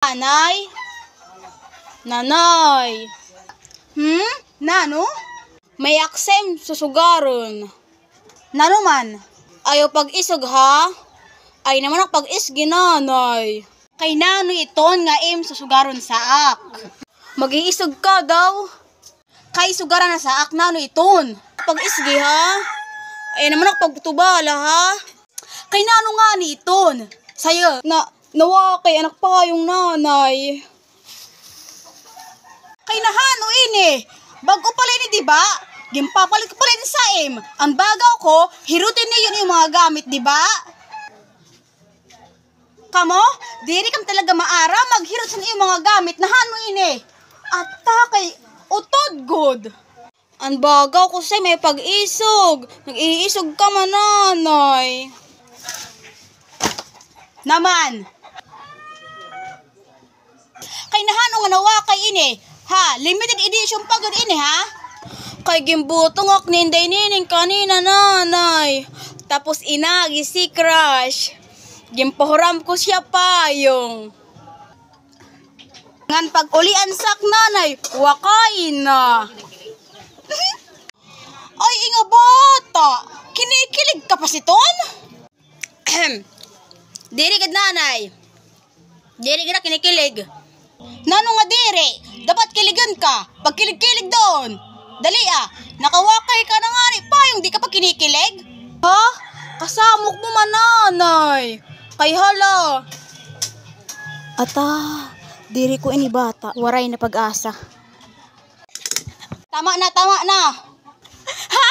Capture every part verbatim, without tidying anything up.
Nanay? Nanay? Hmm? Nano? May-ada ak sa im susugaron. Nano man? Ayaw pag-isog, ha? Ayaw naman ak pag-isgi, Nanay. Kay nano iton nga im susugaron sa ak? Mag-iisog ka daw. Kay sugaran na sa ak, nano iton? Pag-isgi, ha? Ayaw naman ak pagtubala, ha? Kay nano ngani iton? Sayo, na, nawakay an ak payong, Nanay. Kay nahano ini? Bag-o pa la ini, di ba? Ginpapalit ko pa la ini sa im. An bagaw ko, hirutin niyo an iyo mga gamit, di ba? Kamo, diri kamo talaga maaram maghirot sa iyo mga gamit. Nahano ini? Ata kay utod gud. An bagaw ko say may pag-isog. Nag-iisog ka man, Nanay. Naman. Kay nahano nga nawakay ini? Ha, limited edition pa gud ini, ha? Kay ginbutong ak ni Inday Nining kanina, Nanay. Tapos inagi si Crush. Ginpahuram ko siya payong. Ngan pag-ulian sa ak, Nanay, wakay na. Ay, inga bata. Kinikilig ka pa siton? Ahem. Diri gad, Nanay. Diri gad kinikilig. Nano nga diri? Dapat kiligan ka. Pagkilig-kilig doon. Dali, ah. Nakawakay ka na ngani payong, di ka pa kinikilig? Ha? Kasamok mo man, Nanay. Kay hala. Ata, diri ko ini bata. Waray na pag-asa. Tama na, tama na. Ha?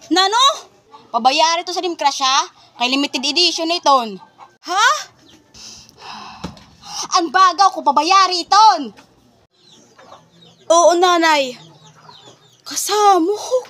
Nano? Pabayari iton sa nim Crush, ha? Kay limited edition iton. Ha? An bagaw ko, pabayari iton. Oo, Nanay. Kasamok.